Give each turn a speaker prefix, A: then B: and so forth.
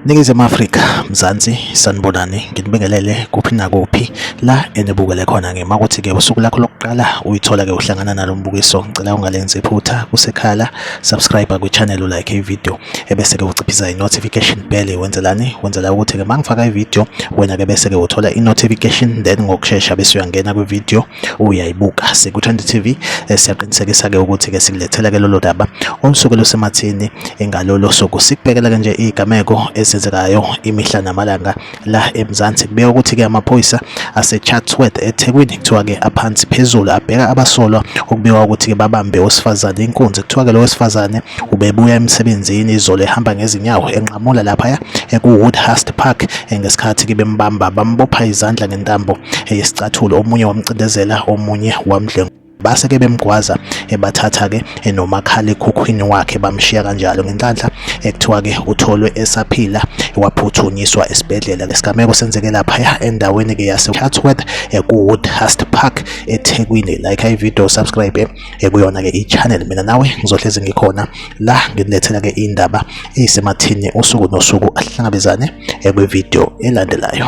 A: Ningizimu Afrika, Mzansi, sanibonani, nginibingelele kuphi nakuphi la enibukele khona ke. Makuthi ke usuku lakho lokuqala uyithola ke uhlangana nalo mbukiso, ngicela ungalenzi iphutha kusekhala, subscribe kwi-channel, ulike i-video, ebese ke uciphisa i-notification bell. Wenzelani? Wenzela ukuthi ke mangifaka i-video wena ke bese ke uthola i-notification, then ngokushesha bese uyangena kwi-video uyayibuka. Siku-Trend TV, siyaqinisekisa ke ukuthi ke sikulethela ke lolo daba olusuke lusemathini ngalolo suku. Sikubhekela ke nje izigameko ezenzekayo imihla namalanga la eMzansi. Kubeka ukuthi ke amaphoyisa ase-Chatsworth eThekwini kuthiwa ke aphansi phezulu abheka abasolwa okubikwa ukuthi ke babambe owesifazane inkunzi. Kuthiwa ke lo wesifazane ubebuya emsebenzini izolo ehamba ngezinyawo enqamula laphaya ku-Woodhurst Park ngesikhathi ke bembamba bambopha izandla ngentambo yesicathulo, omunye wamcindezela, omunye wamdlwengula, base ke bemgwaza, bathatha ke nomakhalekhukhwini wakhe bamshiya kanjalo. Ngenhlanhla ekuthiwa ke utholwe esaphila waphuthunyiswa esibhedlela. Lesigameko senzeke laphaya endaweni ke yase Chatsworth ku-Woodhurst Park eThekwini. Like i-video, subscribe kuyona ke i-channel. Mina nawe ngizohlezi ngikhona la nginilethela ke indaba eyisemathini usuku nosuku. Ahlangabezane kwi-video elandelayo.